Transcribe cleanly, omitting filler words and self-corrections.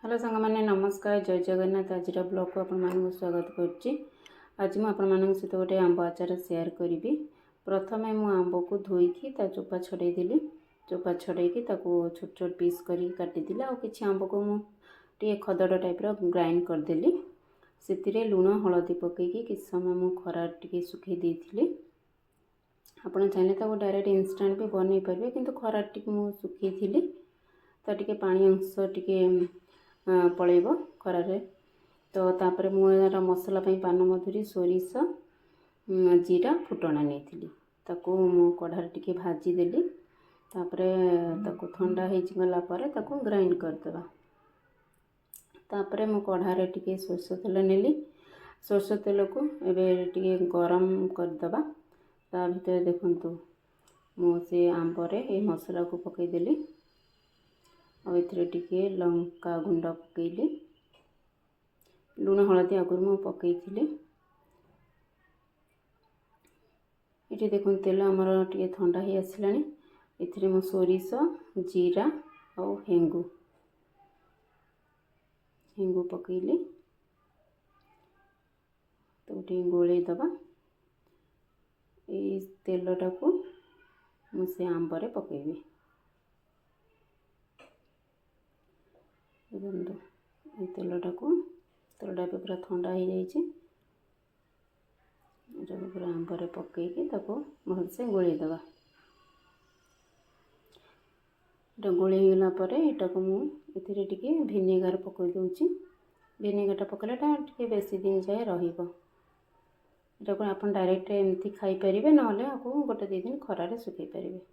Hello ସାଙ୍ଗମାନେ, ନମସ୍କାର, ଜୟ ଜଗନ୍ନାଥ। ଆଜିର ବ୍ଲଗ୍କୁ ଆପଣମାନଙ୍କୁ ସ୍ୱାଗତ କରୁଛି। ଆଜି ମୁଁ ଆପଣମାନଙ୍କ ସହିତ ଗୋଟେ ଆମ୍ବ ଆଚାର ସେୟାର କରିବି। ପ୍ରଥମେ ମୁଁ ଆମ୍ବକୁ ଧୋଇକି ତା ଚୋପା ଛଡ଼େଇ ଦେଲି। ଚୋପା ଛଡ଼େଇକି ତାକୁ ଛୋଟ ଛୋଟ ପିସ୍ କରିକି କାଟିଦେଲି। ଆଉ କିଛି ଆମ୍ବକୁ ମୁଁ ଟିକେ ଖଦଡ଼ ଟାଇପ୍ର ଗ୍ରାଇଣ୍ଡ କରିଦେଲି। ସେଥିରେ ଲୁଣ ହଳଦୀ ପକାଇକି କିଛି ସମୟ ମୁଁ ଖରାରେ ଟିକେ ଶୁଖେଇ ଦେଇଥିଲି। ଆପଣ ଚାହିଁଲେ ତାକୁ ଡାଇରେକ୍ଟ ଇନଷ୍ଟାଣ୍ଟ ବି ବନେଇ ପାରିବେ, କିନ୍ତୁ ଖରାରେ ଟିକେ ମୁଁ ଶୁଖେଇଥିଲି ତ ଟିକେ ପାଣି ଅଂଶ ଟିକେ ପଳେଇବ ଖରାରେ। ତ ତାପରେ ମୁଁ ଏହାର ମସଲା ପାଇଁ ପାନମଧୁରୀ, ସୋରିଷ, ଜିରା, ଫୁଟଣ ନେଇଥିଲି। ତାକୁ ମୁଁ କଢ଼ାରେ ଟିକେ ଭାଜିଦେଲି। ତାପରେ ତାକୁ ଥଣ୍ଡା ହେଇଗଲା ପରେ ତାକୁ ଗ୍ରାଇଣ୍ଡ କରିଦେବା। ତାପରେ ମୁଁ କଢ଼ାରେ ଟିକେ ସୋରିଷ ତେଲ ନେଲି। ସୋରିଷ ତେଲକୁ ଏବେ ଟିକେ ଗରମ କରିଦେବା। ତା ଭିତରେ ଦେଖନ୍ତୁ, ମୁଁ ସେ ଆମ୍ବରେ ଏଇ ମସଲାକୁ ପକାଇଦେଲି ଆଉ ଏଥିରେ ଟିକେ ଲଙ୍କା ଗୁଣ୍ଡ ପକାଇଲି। ଲୁଣ ହଳଦୀ ଆଗରୁ ମୁଁ ପକାଇଥିଲି। ଏଠି ଦେଖନ୍ତୁ, ତେଲ ଆମର ଟିକେ ଥଣ୍ଡା ହେଇ ଆସିଲାଣି। ଏଥିରେ ମୁଁ ସୋରିଷ, ଜିରା ଆଉ ହେଙ୍ଗୁ ପକାଇଲି। ତାକୁ ଟିକେ ଗୋଳେଇ ଦେବା। ଏଇ ତେଲଟାକୁ ମୁଁ ସେ ଆମ୍ବରେ ପକାଇବି। ଦେଖନ୍ତୁ, ଏଇ ତେଲଟା ଏବେ ପୁରା ଥଣ୍ଡା ହେଇଯାଇଛି। ଏଟାକୁ ପୁରା ଆମ୍ବରେ ପକାଇକି ତାକୁ ଭଲସେ ଗୋଳେଇ ଦେବା। ଏଇଟା ଗୋଳେଇ ହେଇଗଲା ପରେ ଏଟାକୁ ମୁଁ ଏଥିରେ ଟିକେ ଭିନେଗାର ପକାଇ ଦେଉଛି। ଭିନେଗାରଟା ପକାଇଲେ ଏଟା ଟିକେ ବେଶୀ ଦିନ ଯାଏ ରହିବ। ଏଟାକୁ ଆପଣ ଡାଇରେକ୍ଟ ଏମିତି ଖାଇପାରିବେ, ନହେଲେ ଆକୁ ଗୋଟେ ଦୁଇ ଦିନ ଖରାରେ ଶୁଖେଇ ପାରିବେ।